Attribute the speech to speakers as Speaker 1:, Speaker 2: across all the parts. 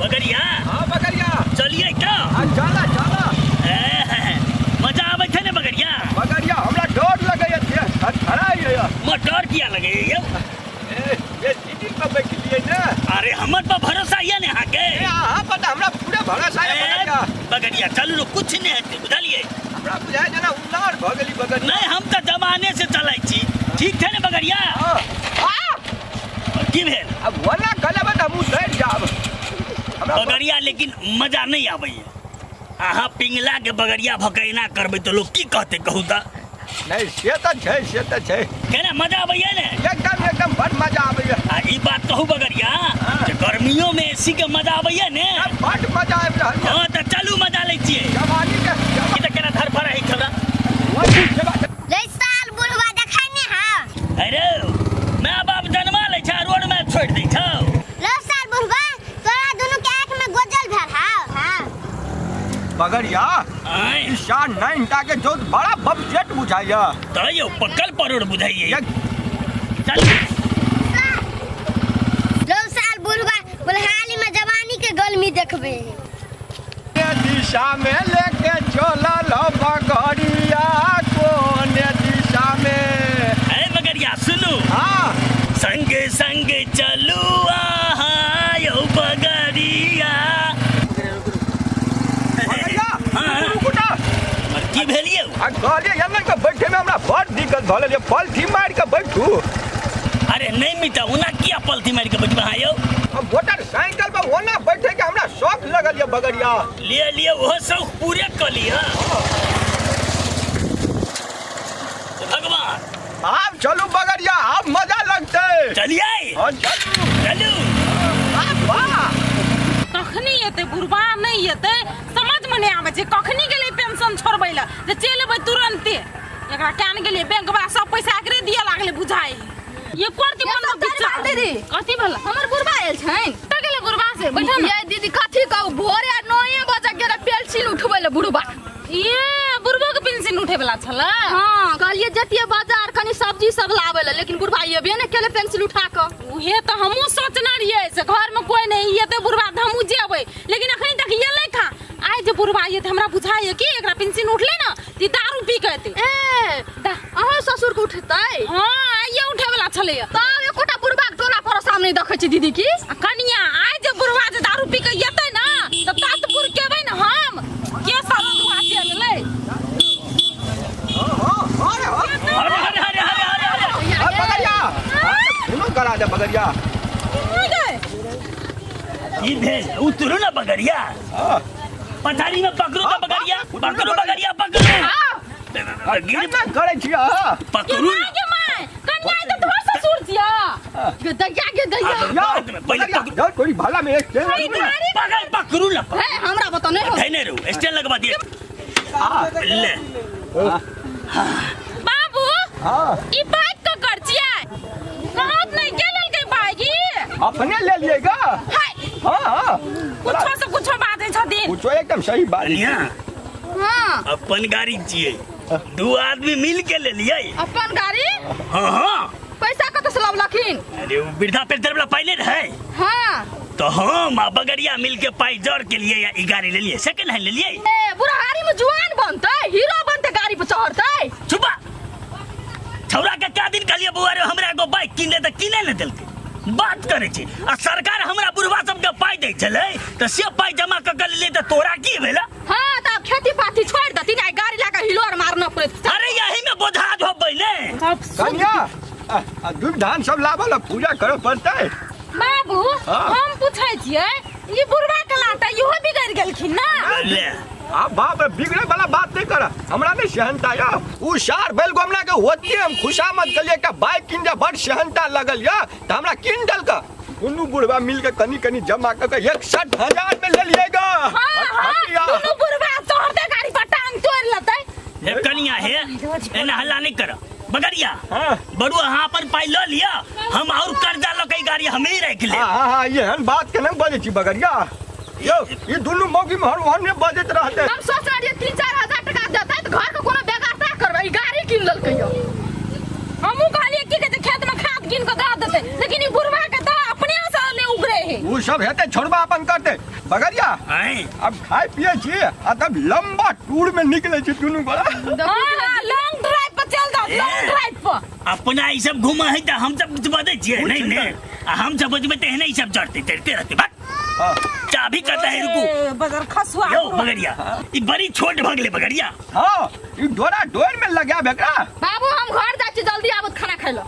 Speaker 1: बगरिया।
Speaker 2: हाँ बगरिया।
Speaker 1: चलिए तो।
Speaker 2: हाँ चला चला।
Speaker 1: ए, मजा आबै छै ने बगरिया?
Speaker 2: बगरिया हमरा डर लगैया, थरथराइया।
Speaker 1: मगर डर किया लगैया यौ?
Speaker 2: ए, ये सीटी पर बैठलियै ने।
Speaker 1: अरे हमर पर भरोसा ये ने अहाँके?
Speaker 2: ए, अहाँ पर तऽ हमरा पूरा भरोसा ये बगरिया।
Speaker 1: बगरिया चलू ने, कुछ नहि हेतै, बुझलियै?
Speaker 2: हमरा बुझाइ जेना उनार भऽ गेली बगरिया।
Speaker 1: नहि, हम तऽ जमाने से चलै छी। ठीक छै ने बगरिया?
Speaker 2: हाँ। आ!
Speaker 1: की भेल?
Speaker 2: अब ओना कहलेबै तऽ हमहूँ डरि जायब। हमरा
Speaker 1: बगरिया लेकिन मजा नहि आबैया। अहाँ पिंगला के बगरिया भऽ के एना करबै तऽ लोक की कहतै कहू तऽ?
Speaker 2: नहि, से तऽ छै, से तऽ छै।
Speaker 1: केना मजा आबैया ने?
Speaker 2: एकदम एकदम बड़ मजा आबैया।
Speaker 1: आ ई बात कहू बगरिया जे गर्मियों में एसी के मजा आबैया ने?
Speaker 2: बड़ मजा आबि रहल यऽ।
Speaker 1: हाँ तऽ चलू मजा लै छियै।
Speaker 2: जवानी के
Speaker 1: ई तऽ केना धरफड़ है छौड़ा।
Speaker 3: रे साल बुढ़वा देखै ने हा।
Speaker 1: अरे माय बाप जन्मा लै छै आ रोड में छोड़ि दै छौ।
Speaker 3: लो साल बुढ़वा तोरा दुनू के आँख में गोजल भेल हा। हां।
Speaker 2: बगरिया
Speaker 1: आँय।
Speaker 2: ई साल नाइन टा के जोत बड़ा बमसेट बुझाइया।
Speaker 1: तऽ यौ पक्कल परोड़ बुझाइए। चल।
Speaker 3: लो साल बुढ़वा बुढ़हाली में जवानी के गर्मी देखबे।
Speaker 2: दिशा में लेके चलल बगरिया कोन दिशा में?
Speaker 1: ए बगरिया सुनू।
Speaker 2: हाँ।
Speaker 1: संग संग चलू आहा यौ बगरिया।
Speaker 2: बगरिया,
Speaker 1: हाँ।
Speaker 2: रुकू ना।
Speaker 1: की भेल यौ?
Speaker 2: आ कहलियै एना के बैठे में हमरा बड़ दिक्कत भऽ गेल, पलथी मारि के बैठू।
Speaker 1: अरे नहीं मिटा, ओना किया पलथी मारि के बैठबे अहाँ यौ?
Speaker 2: हम मोटरसाइकिल पर ओना बैठे के हमरा शौक लगल ये बगरिया।
Speaker 1: लिए लिए ओहो शौक पूरे कऽ लिअ। भगवान।
Speaker 2: आब चलू बगरिया, आब मजा लगतै।
Speaker 1: चलिए।
Speaker 2: हाँ, चलू।
Speaker 1: चलू।
Speaker 2: आब वाह।
Speaker 4: कखनी एतै बुढ़बा, नहि एतै समझमे नहि आबै छै। कखनी गेलै पेंशन छोड़बै लए जे चलि एबै तुरन्ते। एकरा केन गेलियै बैंक वाला सब पैसा एकरे दिअ लागलै बुझाइ। ये कोन
Speaker 5: ये
Speaker 4: मन
Speaker 5: सब
Speaker 4: में
Speaker 5: तारी
Speaker 4: विचार
Speaker 5: दीदी।
Speaker 4: कथी भेला?
Speaker 5: हमर बुढ़बा आयल छनि।
Speaker 4: कतऽ गेलै बुढ़बा से? बैठल ने।
Speaker 5: ये दीदी कथी कहू, भोरे 9 बजे गेलै पेंसिल उठबै लए बुढ़बा।
Speaker 4: ये बुढ़बो के पेंसिल उठे वाला छलै?
Speaker 5: हाँ, कहलियै जतियै बाजार कनी सब्जी सब लाबै लए, लेकिन बुढ़बा एबे ने केलै पेंसिल उठा कऽ।
Speaker 4: उहे तऽ हमहूँ सोचने रहियै से घर में कोई नहीं एतै बुढ़बा तऽ हमहूँ जेबै, लेकिन अखन तक एलै कहाँ। आइ जे बुढ़बा एतै हमरा बुझाइए कि एकरा पेंसिल उठलै ने तऽ ई दारू पी के एतै।
Speaker 5: ए, अहाँ ससुर के उठतै?
Speaker 4: हाँ, आइए उठे वाला छलैया।
Speaker 5: तब एकोटा बुढ़बा के टोला पड़ोसा में नहीं देखै छी दीदी की?
Speaker 4: आ कनिया आइ जे बुढ़बा जे दारू पी के एतै ने तऽ तात बुढ़ केबै ने हम के सब दुआ चलि एलै।
Speaker 2: अरे
Speaker 1: अरे अरे अरे अरे अरे अरे।
Speaker 2: अरे बगरिया, सुनो करा दे बगरिया।
Speaker 1: की भेल? उतरू ना बगरिया।
Speaker 2: हाँ।
Speaker 1: पछाड़ी में पकड़ू तो बगरिया, पकड़ू बगरिया, पकड़ू। गिर
Speaker 2: केना करै छी अहाँ?
Speaker 1: पकड़ू ना।
Speaker 4: गे my, कनिया ई तऽ तोहर ससुर छियऽ।
Speaker 5: गे दैया, गे दैया।
Speaker 1: आ, बाद में पहिले
Speaker 2: बगरिया,
Speaker 1: पकड़ू।
Speaker 2: जाउ तोरी भाला में एक चेन
Speaker 4: अरे गाड़ी
Speaker 1: पकड़, पकड़ू ना।
Speaker 5: हे, हमरा बता नहीं हो।
Speaker 1: धैने रहू, स्टैंड लगवा दिए। ले।
Speaker 4: बाबू,
Speaker 2: हाँ।
Speaker 4: ई बाइक ककर छियै? कहत नहीं के लेलकै बाइक ई?
Speaker 2: अपने ले लिएगा।
Speaker 4: हाय।
Speaker 2: हाँ, हाँ।
Speaker 4: कुछो से कुछो बाजै छथिन।
Speaker 2: कुछो एकदम सही बात।
Speaker 1: कनिया।
Speaker 5: हाँ।
Speaker 1: अपन गाड़ी छियै, दू आदमी मिल के ले लियै।
Speaker 5: अपन गाड़ी?
Speaker 1: हाँ, हाँ।
Speaker 5: पैसा कतऽ से लबलखिन?
Speaker 1: अरे वो वृद्धा पेंशन वाला पाइले रहे।
Speaker 5: हाँ।
Speaker 1: तो हम आ बगरिया मिल के पाई जोड़ के लिए ई गाड़ी ले लिए, सेकंड हैंड ले लिए।
Speaker 5: ए, बुढ़ारी में जुआन बनतै, हीरो बनतै, गाड़ी पर चढ़तै।
Speaker 1: चुपा छौड़ा के क्या दिन कहलिए बौआ रे हमरा एगो बाइक किन दे तऽ किने ने देलकै। बात करै छी आ सरकार हमरा बुढ़वा सबके पाई दै छलै तऽ से पाई जमा कऽ के लेलियै तऽ तोरा की भेलै?
Speaker 5: हाँ, तऽ आब खेती पाती छोड़ि देथिन, आइ गाड़ी लए कऽ हिलोर मारना पड़ैत।
Speaker 1: अरे यही में बोझा झोपबै ने।
Speaker 2: कनिया, आ दूध धान सब लाबल पूजा करऽ पड़तै।
Speaker 4: बाबू,
Speaker 2: हाँ।
Speaker 4: हम पूछै छियै ई बुढ़वा के लाटा इहो बिगड़ गेलखिन ना?
Speaker 1: ले।
Speaker 2: आ बाप रे, बिगड़े वाला बात नहीं कर, हमरा नहीं सेहनता या उ सार बैल गोमना के होते हम खुशामद कलिए एकटा बाइक किन जा बड़ सेहनता लगल या त हमरा किन देलक। दुनू बुढ़वा मिल के कनी कनी जमा क के 61,000 में ले लिएगा।
Speaker 4: हाँ, हाँ, दुनू बुढ़वा चढ़ते गाड़ी पर टांग तोड़ लेतै।
Speaker 1: हे कनिया, हे एना हल्ला नहीं कर बगरिया।
Speaker 2: हाँ।
Speaker 1: बड़ुआ हाँ अपन पाई ल लिया, हम और कर्जा ल के गाड़ी हम ही रख ले।
Speaker 2: हाँ, हाँ, हाँ, ये हन बात के नहीं बजै छी बगरिया। यौ, ई दुनू मौगी में हर ओहन ने बजैत रहतै।
Speaker 5: हम सोच रहियै 3-4 हजार टका देतै तऽ घर के कोनो बेगरता करबै, ई गाड़ी कीन लेलकै यौ।
Speaker 4: हमहूँ कहलियै की कहै छै खेत में खाद कीन के दऽ देतै, लेकिन ई बुढ़वा के तऽ अपने से ने उगरै। करे है।
Speaker 2: उ सब हेतै छोड़बा अपन करतै बगरिया।
Speaker 1: आँय
Speaker 2: अब खाय पिए छी आ तब लंबा टूर में निकले छी दुनू गोरा।
Speaker 4: हाँ, लॉन्ग ड्राइव पर चल जाओ, लॉन्ग ड्राइव पर।
Speaker 1: अपना ई सब घूम है तऽ हम सब कुछ बजै छियै नहीं ने, आ हम सब बजबै तऽ एहने ई सब चढ़ते चढ़ते रहते। बस
Speaker 2: हाँ।
Speaker 1: चाबी कतऽ है? रुकू।
Speaker 4: ए, बगर खसुआ।
Speaker 1: यौ बगरिया, ई बड़ी छोट भऽ गेलै बगरिया।
Speaker 2: हाँ, ई डोरा डोर में लगायब एकरा।
Speaker 5: बाबू, हम घर जाइ छी, जल्दी आबत खाना खाइ लए।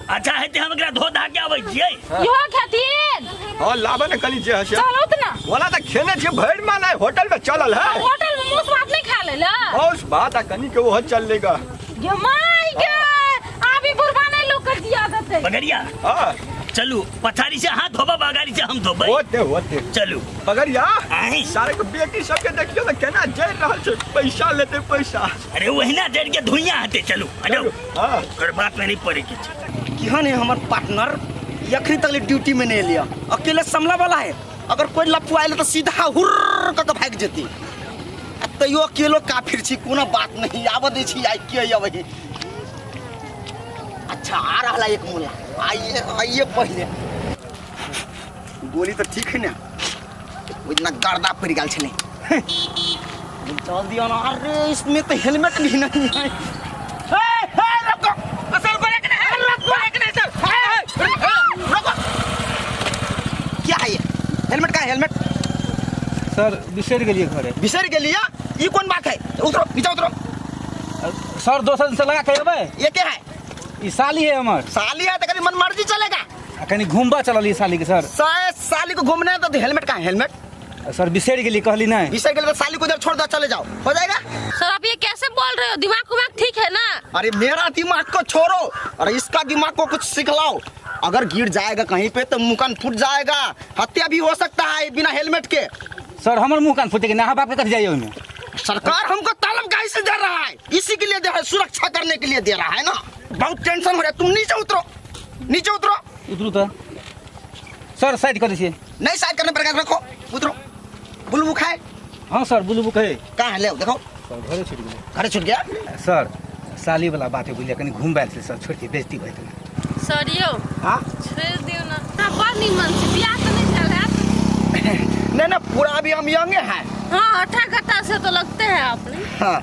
Speaker 1: अच्छा हेतै, हम एकरा धो धा के आबै छियै।
Speaker 4: इहो खेथिन?
Speaker 2: हाँ, लाबे ने कनी जे हसे।
Speaker 4: चलो त ना।
Speaker 2: ओना तऽ खेने छियै भरि मान, आइ होटल में चलल है।
Speaker 4: होटल में मांस भात नहीं खा ले ला?
Speaker 2: माउस भात आ कनी के ओहो चललेगा।
Speaker 4: गे माय गे, आबी बुढ़बा नहीं लोग के दिया देते।
Speaker 1: बगरिया।
Speaker 2: हाँ।
Speaker 1: चलू, पछाड़ी से हाथ धोबब, अगाड़ी से हम धोबै।
Speaker 2: होते होते।
Speaker 1: चलू।
Speaker 2: बगरिया।
Speaker 1: आँय।
Speaker 2: सारे के बेटी सबके देखियो ने केना जरि रहल छै, पैसा लेते पैसा।
Speaker 1: अरे ओहिना जरि के धुइयाँ हेतै। चलू, आ जाउ।
Speaker 2: हाँ।
Speaker 1: ओकर बात में नहीं पड़े के छै।
Speaker 6: केहन है हमर पार्टनर, अखनी तक ले ड्यूटी में नहीं एलिया, अकेले समला वाला है। अगर कोई लफुआ आयल तो सीधा हुर्र कऽ के भागि जेती। आ तैयो अकेलो काफिर छी, कोनो बात नहीं, आबऽ दै छी आइ के अबै। अच्छा आ रहा एक मुला, आइए आइए। पहले गोली तो ठीक है ना, ओहि दिना गर्दा पड़ि गेल छलै। चल दिया ना। अरे इसमें तो हेलमेट भी नहीं है। हे, हे, रुको। सर, ब्रेक नहीं है, ब्रेक नहीं सर। हे, हे, रुको। क्या है ये हेलमेट? का है हेलमेट?
Speaker 7: सर, बिसरि गेलियै घरे।
Speaker 6: बिसरि गेलियै? ई कोन बात है? उतरो, नीचा उतरो।
Speaker 7: सर, दोसर दिनसँ लगा के अयबै।
Speaker 6: ये क्या है?
Speaker 7: ई साली है हमर।
Speaker 6: साली है तो कभी मन मर्जी चलेगा?
Speaker 7: आ कनी घुमबा चलल ई साली के सर।
Speaker 6: साली को घूमने है तो हेलमेट कहाँ है? हेलमेट?
Speaker 7: सर, बिसरि गेलियै, कहली नहीं।
Speaker 6: बिसर गेल तो साली को उधर छोड़ दो, चले जाओ, हो जाएगा?
Speaker 5: सर, आप ये कैसे बोल रहे हो? दिमाग उमाग ठीक है ना?
Speaker 6: अरे मेरा दिमाग को छोड़ो, अरे इसका दिमाग को कुछ सिखलाओ। अगर गिर जाएगा कहीं पे तो मुंह कान फूट जाएगा, हत्या भी हो सकता है बिना हेलमेट के।
Speaker 7: सर, हमर मुंह कान फूटे के ना, अहाँ बाप के कथी जाइए ओहिमे?
Speaker 6: सरकार हमको तालम काहे से दे रहा है? इसी के लिए दे रहा है, सुरक्षा करने के लिए दे रहा है ना। बहुत टेंशन हो रहा है। तुम नीचे उतरो, नीचे उतरो।
Speaker 7: उतरू तऽ सर, साइड कऽ दै छियै।
Speaker 6: नहीं साइड करने पर रखो, उतरो। बुलबुक बुक है?
Speaker 7: हाँ सर, ब्लू बुक है।
Speaker 6: कहाँ है? ले देखो।
Speaker 7: सर, घरे छूटि गेलै।
Speaker 6: घरे छूट गया?
Speaker 7: सर, साली वाला बात है, बुझलियै, कनी घुमबै आयल छलै सर, छोड़ि के बेइज्जती भऽ जेतै।
Speaker 5: सर यौ।
Speaker 6: हाँ।
Speaker 5: छोड़ि दियौ ने, अहाँ बड़ नीमन छी, बियाह तऽ नहि भेल हैत?
Speaker 6: नहीं नहीं, पूरा अभी हम यंगे हैं।
Speaker 5: हाँ, अठा घटा से तो लगते हैं आपने।
Speaker 6: हाँ,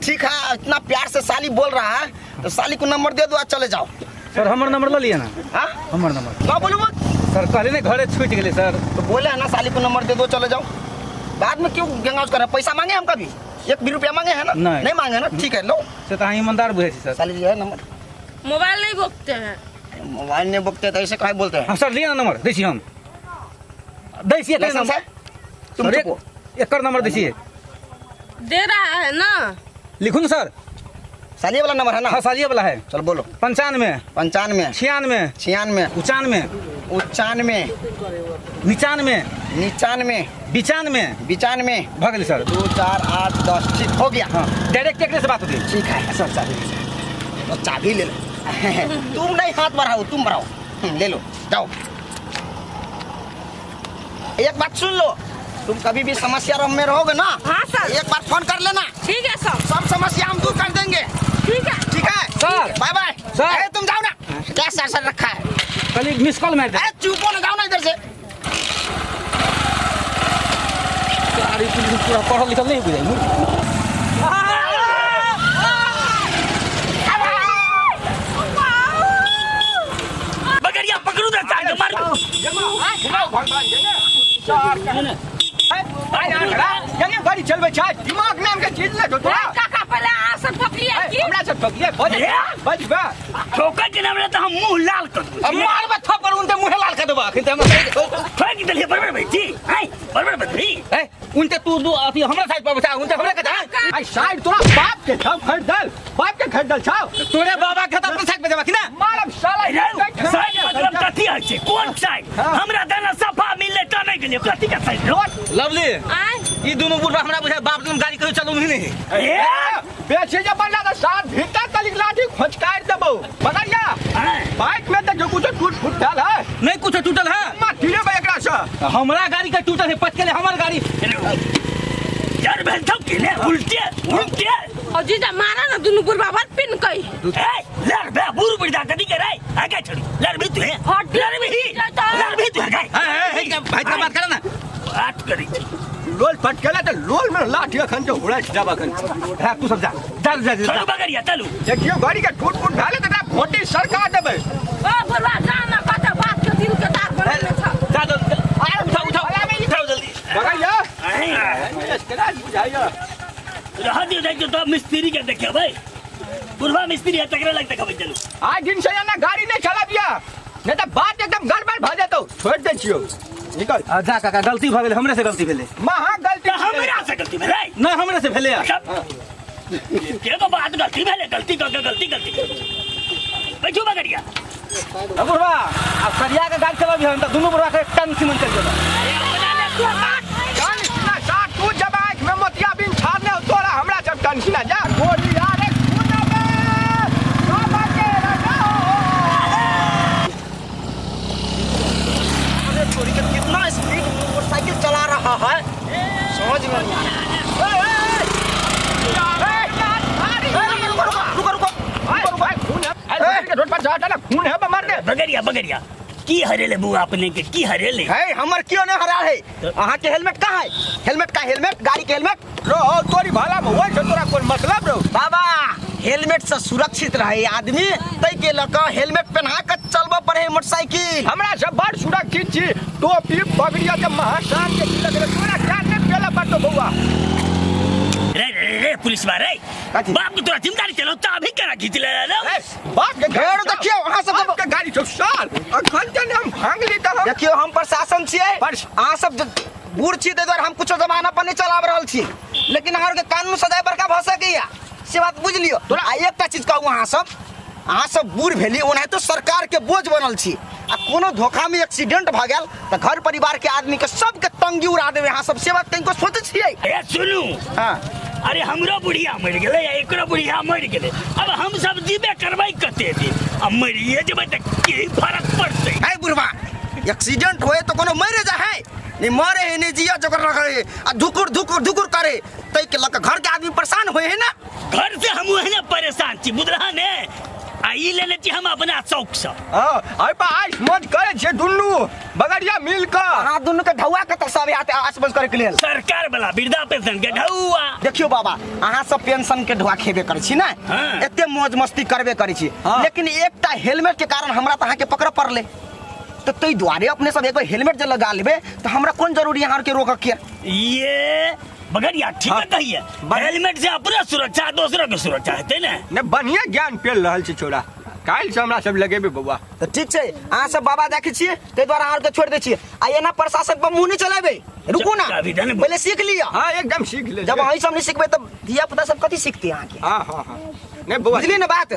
Speaker 6: ठीक है, इतना प्यार से साली बोल रहा है तो साली को नंबर दे दो आ चले जाओ।
Speaker 7: सर, हमर नंबर लऽ लिअ ने।
Speaker 6: हाँ।
Speaker 7: हमर नंबर।
Speaker 6: का बोलू?
Speaker 7: सर, कहले ने घरे छूटि गेलै सर।
Speaker 6: तो बोले है ना, साली को नंबर दे दो, चले जाओ। बाद में क्यों गंगाउज कर रहे हैं? पैसा मांगे हम कभी? एक भी रुपया मांगे है ना?
Speaker 7: नहीं।
Speaker 6: नहीं मांगे ना, ठीक है, लो।
Speaker 7: से तऽ अहाँ ईमानदार बुझै छी सर।
Speaker 6: साली जी है नंबर?
Speaker 5: मोबाइल नहीं बोकते हैं।
Speaker 6: मोबाइल नहीं बोलते तो ऐसे काहे बोलते हैं?
Speaker 7: हाँ सर, लिअ ने नंबर, दै छी हम, दै छियै एकर
Speaker 6: लाइसेंस
Speaker 7: नंबर।
Speaker 6: है? तुम
Speaker 7: सर,
Speaker 6: चुप हो।
Speaker 7: एकर नंबर दै छियै।
Speaker 5: दे रहा है ना।
Speaker 7: लिखू ने सर।
Speaker 6: सालिए वाला नंबर है ना?
Speaker 7: हाँ, सालिए वाला है।
Speaker 6: चलो बोलो।
Speaker 7: 95।
Speaker 6: 95।
Speaker 7: 96।
Speaker 6: 96।
Speaker 7: 99।
Speaker 6: 99।
Speaker 7: 99।
Speaker 6: 99।
Speaker 7: 95।
Speaker 6: 95।
Speaker 7: भऽ गेलै सर।
Speaker 6: 2 4 8 10, ठीक हो गया।
Speaker 7: हाँ, डायरेक्ट एकरे से बात होती।
Speaker 6: ठीक है सर, चाबी ले लो। तो चाबी ले लो। तुम नहीं हाथ बढ़ाओ, तुम बढ़ाओ। ले लो, जाओ। एक बात सुन लो, तुम कभी भी समस्या में रहोगे ना,
Speaker 4: हाँ सर,
Speaker 6: एक बार फोन कर लेना।
Speaker 4: ठीक है सर।
Speaker 6: सब समस्या हम दूर कर देंगे।
Speaker 4: ठीक है।
Speaker 6: ठीक है
Speaker 7: सर।
Speaker 6: Bye bye.
Speaker 7: सर।
Speaker 6: अरे तुम जाओ ना, क्या सर सर रखा है?
Speaker 7: कहली मिस कॉल मारि दे।
Speaker 6: अरे चुप हो ना, जाओ ना इधर से।
Speaker 7: अरे पुलिस पूरा पढ़ल लिखल नहीं बुझाइ।
Speaker 1: बगरिया, पकड़ू ना, सार के मारू।
Speaker 2: घुमाओ भगवान के ने चार कहने केने गाड़ी चलबै छै? दिमाग नाम के चीज ले तोरा।
Speaker 4: काका, पहले अहाँ सब ठोकलियै
Speaker 2: ए,
Speaker 4: की?
Speaker 2: हमरा सब ठोकिए बज।
Speaker 1: ए?
Speaker 2: बजबा।
Speaker 1: ठोकर के नाम तऽ हम मुंह लाल कर देबै।
Speaker 7: अब मारबे थप्पड़, उनते मुँहे लाल कर देबा अखन तऽ हमरा।
Speaker 1: ठोकि देलियै, बड़बड़ बैठी आइ बड़बड़ बदली।
Speaker 7: ए, उनते तू दू अथी हमरा साइड पर बचा, उनते हमरा के जा।
Speaker 2: आई साइड तोरा बाप के छौ खरीदल, बाप के खरीदल छौ।
Speaker 7: तोरे बाबा के तऽ अपन साइड पर जेबा कि ना?
Speaker 2: मारब साला।
Speaker 1: साइड मतलब कथी होइ छै? कोन साइड? हमरा दाना सफा मिललै तऽ नहि गेलियै, कथी के साइड?
Speaker 7: लवली।
Speaker 5: आय।
Speaker 7: ई दुनू बुढ़बा हमरा बुझाय बाप दुनू गाड़ी कहियो चलू नहीं।
Speaker 1: ए।
Speaker 2: बेसी जे बनला तऽ सात भीतर तलिक लाठी खोचकारि देबौ बगरिया।
Speaker 1: आँय।
Speaker 2: बाइक में तऽ जो कुछो टूट फूट भेल है।
Speaker 7: नहीं कुछ टूटल है।
Speaker 2: मार गिरेबै एकरा से।
Speaker 7: हमरा गाड़ी के टूटल है, पचके हमर गाड़ी।
Speaker 1: डर भेल छौ कि ने उल्टे उल्टे
Speaker 4: और जीजा मारा ना दुनू बुढ़बा बड़ पिन कई
Speaker 1: ए लड़ बे बुढ़ बुढ़ा कदी के रे आगे छोड़ी लड़ भी तू है
Speaker 4: हट।
Speaker 1: लड़ भी लड़ भी तू है गाय
Speaker 7: भाई का बात कर ना
Speaker 1: बात करी छी
Speaker 2: लोल फटकेला तऽ लोल में लाठी अखन के उड़ाइ जाब अखन
Speaker 7: हाँ तू सब जा जा जा जा
Speaker 1: चलू बगरिया चलू
Speaker 2: देखियो गाड़ी के टूट फूट भए तऽ भोटी सरका देबै
Speaker 4: ओ बुढ़बा जा ना कत बात के दिल के तार बनल छ
Speaker 7: जा जल्दी उठा उठा उठाओ जल्दी
Speaker 2: बगरिया
Speaker 1: आएं।
Speaker 2: स्क्रैच बुझाइया
Speaker 1: रह दियो जाइ तो मिस्त्री के देखेबै बुढ़वा मिस्त्री है तकरे लग देखेबै चलू
Speaker 2: आज दिन से ना गाड़ी नहीं चलाबिया नहीं तऽ बात एकदम गड़बड़ भऽ जेतौ छोड़ि दै छियौ निकल
Speaker 7: आ, जा काका गलती भऽ गेलै हमरे से गलती भेलै
Speaker 2: महा गलती
Speaker 1: तऽ हमरा से गलती भेलै
Speaker 7: नहि हमरे से भेलै
Speaker 1: सब के को बात गलती भेलै गलती कऽ के गलती गलती बैठू बगरिया
Speaker 7: बुढ़वा आब सरिया के गाड़ी चलाबी हम तऽ दुनू बुढ़वा के टन सीमन चलि जेबै
Speaker 2: टन सीना सा तू जब आँखि में मोतिया बिन छाड़ने हो तोरा हमरा जब टन सीना जा गोली आरे खून बे बाबा के रजाओ
Speaker 6: अरे छोरी के कितना स्पीड मोटरसाइकिल चला रहा है समझ में नहीं आ रहा
Speaker 2: रुको रुको रुको खून है रोड पर जा खून है मर दे
Speaker 1: बगरिया बगरिया की हरेले बुआ अपने के की हरेले
Speaker 6: है हमर क्यों नहीं हरा है अहाँ के हेलमेट कहाँ है हेलमेट का हेलमेट गाड़ी के हेलमेट
Speaker 2: रो तोरी भाला में होय छौ तोरा कोन मतलब रो
Speaker 6: बाबा हेलमेट से सुरक्षित रहे आदमी तै के लऽ कऽ हेलमेट पहना के चलबऽ पड़े है मोटरसाइकिल
Speaker 2: हमरा सब बड़ सुरक्षित छी टोपी पगड़िया के महाशान के तिलक रे तोरा क्या नहीं पेला पड़तो बउआ
Speaker 1: रे रे रे पुलिस बा रे
Speaker 6: कथी?
Speaker 1: बाप के तोरा जिम्मेदारी चलो ता अभी करा खींच ले रे
Speaker 2: ए, बाप के
Speaker 6: भेड़ देखियौ, अहाँ सब
Speaker 2: बाप के गाड़ी छौ साल अखन त हम भांग ली त हम
Speaker 6: देखियौ हम प्रशासन छियै अहाँ सब बूढ़ छी ताहि दुआरे हम कुछो जमाना पर नहि चलाबि रहल छी लेकिन अहाँ आरके कानून सजाय बड़का भऽ सकैया से बात बुझि लियौ आ एकटा चीज कहू अहाँ सब बूढ़ भेली ओनाहितो सरकारके बोझ बनल छी आ कोनो धोखामे एक्सीडेंट भऽ गेल तऽ घर परिवारके आदमीके सबके तंगी उड़ा देबै अहाँ सब से बात कनिको सोचै छियै
Speaker 1: ए सुनू
Speaker 6: हँ
Speaker 1: अरे हमरो बुढ़िया मरि गेलै आ एकरो बुढ़िया मरि गेलै अब हम सब जीबे करबै कते दिन आ मरिए जेबै तऽ की फरक पड़तै
Speaker 6: है बुढ़वा एक्सीडेंट होए तो कोनो मरे जा है नहीं मरे है नहीं जिया जकर रखे आ धुकुर धुकुर धुकुर करे तै के लक घर के आदमी परेशान होए है ना
Speaker 1: घर से हम ओहने परेशान छी बुझलह ने आ ई लेने छी हम अपना शौक से
Speaker 2: हाँ अइ पर आइस मौज करे छे दुनू बगरिया मिल के
Speaker 6: अहाँ दुनू के ढौआ कतऽ सब आते आस बस करे के लेल
Speaker 1: सरकार वाला वृद्धा पेंशन के ढौआ
Speaker 6: देखियो बाबा अहाँ सब पेंशन के ढुआ खेबे करै छी ने
Speaker 1: हाँ।
Speaker 6: एते मौज मस्ती करबे करै छी
Speaker 2: हाँ।
Speaker 6: लेकिन एकटा हेलमेट के कारण हमरा तऽ अहाँके पकड़ऽ पड़लै तऽ ताहि दुआरे अपने सब एक बेर हेलमेट जे लगा लेबै तऽ हमरा कोन जरूरी अहाँ आरके रोकऽ के
Speaker 1: ये बगरिया ठीक है कहिए हेलमेट से अपना सुरक्षा दोसरों के सुरक्षा हेतै ने
Speaker 2: ने बढ़िया ज्ञान पेल रहल छै छोरा काल्हि से हमरा सब लगेबै बौआ
Speaker 6: तऽ ठीक छै अहाँ सब बाबा देखै छियै ताहि दुआरे अहाँ आरके छोड़ि दै छियै आ एना प्रशासन पर मुँह नहि चलेबै रुकू ना
Speaker 1: चाभी दे ने।
Speaker 6: पहिले सीख लिअ
Speaker 2: हाँ एकदम सीख ले
Speaker 6: जब अहीं सब नहि सिखबै तऽ धिया पुता सब कथी सिखतै अहाँके
Speaker 2: हाँ हाँ हाँ नहीं बौआ
Speaker 6: बुझलियै ने बात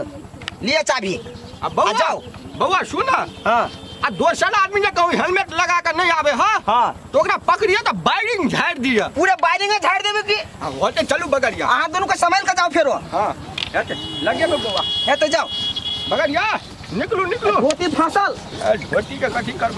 Speaker 6: लिअ चाभी
Speaker 2: आ बौआ
Speaker 6: आ जाओ।
Speaker 2: बौआ सुन
Speaker 6: हाँ
Speaker 2: आ दोसर आदमी जे कहूँ हेलमेट लगा के नहीं आवे हाँ
Speaker 6: हाँ।
Speaker 2: तो ओकरा पकड़िए तो बाइरिंग झाड़ दिए
Speaker 6: पूरे बाइरिंगे झाड़ि देबै की
Speaker 2: हाँ होते चलू बगरिया
Speaker 6: अहाँ दुनू के सम्हालि के जाओ फेरो
Speaker 2: हाँ हेते लगे बौआ
Speaker 6: हेतै जाओ
Speaker 2: बगरिया निकलू निकलू
Speaker 6: धोती फाँसल
Speaker 2: धोती के कथी कर